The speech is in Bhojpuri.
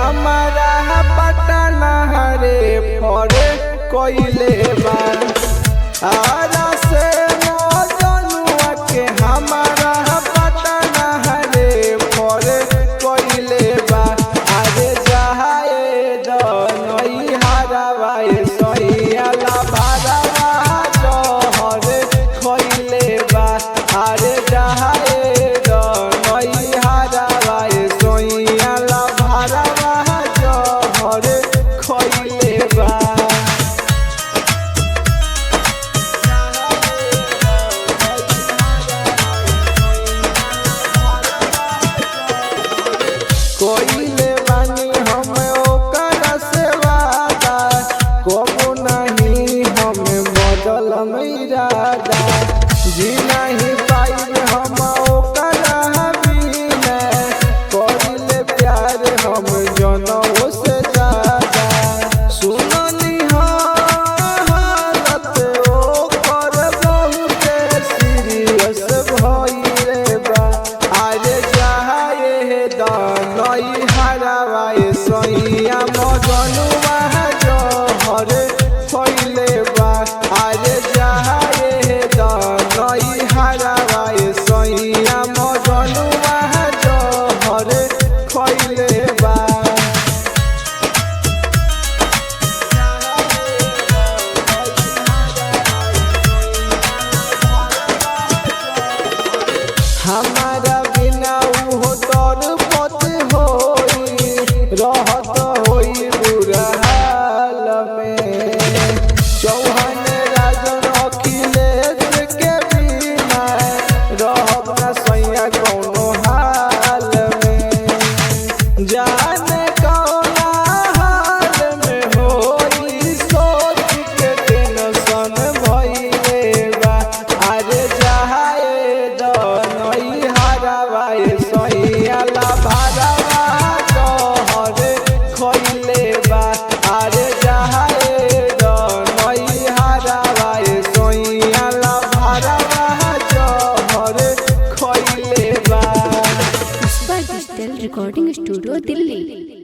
हमारा पटना रे फरे कोइले बा। आरा से मजनुआ के हमारा पटना रे फरे कोइले बा। अरे जाए दनई हरावाए सैयाला बारावा जहरे खइले बा। अरे जाए दनई हरावाए सैयाला बारावा जहरे खइले बा। कोइले बानी हम ओकर से वादा, कबो नहीं हम बदल इरादा। जी नहीं पाइब हम ओकर बिना, कइले प्यार हम जनों से ज्यादा। सुनली हालत ओकर बहुते सीरियस भइले बा। अरे जाए दनई हरावाए सैया मजनुआ जहरे खइले बा। अरे जाए दनई हरावाए सैया मजनुआ जहरे खइले बा। हमारा बिना उहो तोर पत होई, रहत होई बुरा हाल में। चौहान राजन अखिलेश के बिना रहब ना सैया कौनो हाल में। जाने कौना हाल में होई, सोच के टेंशन भइले बा। अरे जाए दनई हरावाए सैयाला भारावा जहरे खइले बा। अरे जाए दनई हरावाए सैयाला भारावा जहरे खइले बा। Pushpa digital recording studio Delhi.